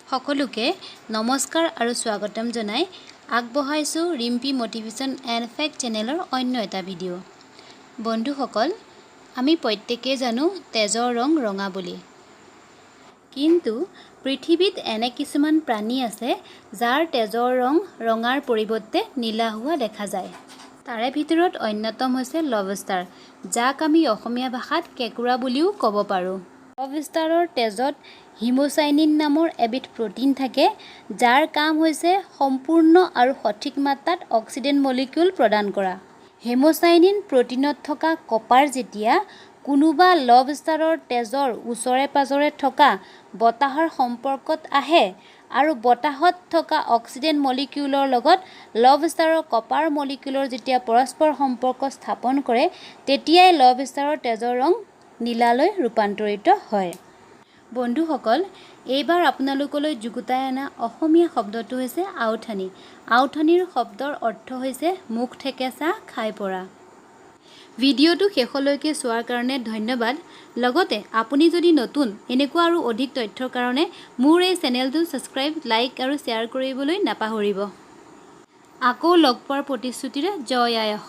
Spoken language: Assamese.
সকলোকে নমস্কাৰ আৰু স্বাগতম জনাই আগবঢ়াইছোঁ ৰিম্পী মটিভেশ্যন এণ্ড ফেক্ট চেনেলৰ অন্য এটা ভিডিঅ'। বন্ধুসকল, আমি প্ৰত্যেকেই জানো তেজৰ ৰং ৰঙা বুলি। কিন্তু পৃথিৱীত এনে কিছুমান প্ৰাণী আছে, যাৰ তেজৰ ৰং ৰঙাৰ পৰিৱৰ্তে নীলা হোৱা দেখা যায়। তাৰে ভিতৰত অন্যতম হৈছে লবষ্টাৰ, যাক আমি অসমীয়া ভাষাত কেঁকোৰা বুলিও ক'ব পাৰোঁ। লবষ্টাৰৰ তেজত হিম'চাইনিন নামৰ এবিধ প্ৰ'টিন থাকে, যাৰ কাম হৈছে সম্পূৰ্ণ আৰু সঠিক মাত্ৰাত অক্সিজেন মলিকিউল প্ৰদান কৰা। হেম'চাইনিন প্ৰ'টিনত থকা কপাৰ যেতিয়া কোনোবা লবষ্টাৰৰ তেজৰ ওচৰে পাজৰে থকা বতাহৰ সম্পৰ্কত আহে আৰু বতাহত থকা অক্সিজেন মলিকিউলৰ লগত লবষ্টাৰৰ কপাৰ মলিকিউলৰ যেতিয়া পৰস্পৰ সম্পৰ্ক স্থাপন কৰে, তেতিয়াই লবষ্টাৰৰ তেজৰ ৰং নীলালৈ ৰূপান্তৰিত হয়। বন্ধুসকল, এইবাৰ আপোনালোকলৈ যুগুতাই অনা অসমীয়া শব্দটো হৈছে আওঠানি। আওঠানিৰ শব্দৰ অৰ্থ হৈছে মুখ থেকেচা খাই পৰা। ভিডিঅ'টো শেষলৈকে চোৱাৰ কাৰণে ধন্যবাদ। লগতে আপুনি যদি নতুন, এনেকুৱা আৰু অধিক তথ্যৰ কাৰণে মোৰ এই চেনেলটো ছাবস্ক্ৰাইব, লাইক আৰু শ্বেয়াৰ কৰিবলৈ নাপাহৰিব। আকৌ লগ পোৱাৰ প্ৰতিশ্ৰুতিৰে, জয় আই অসম।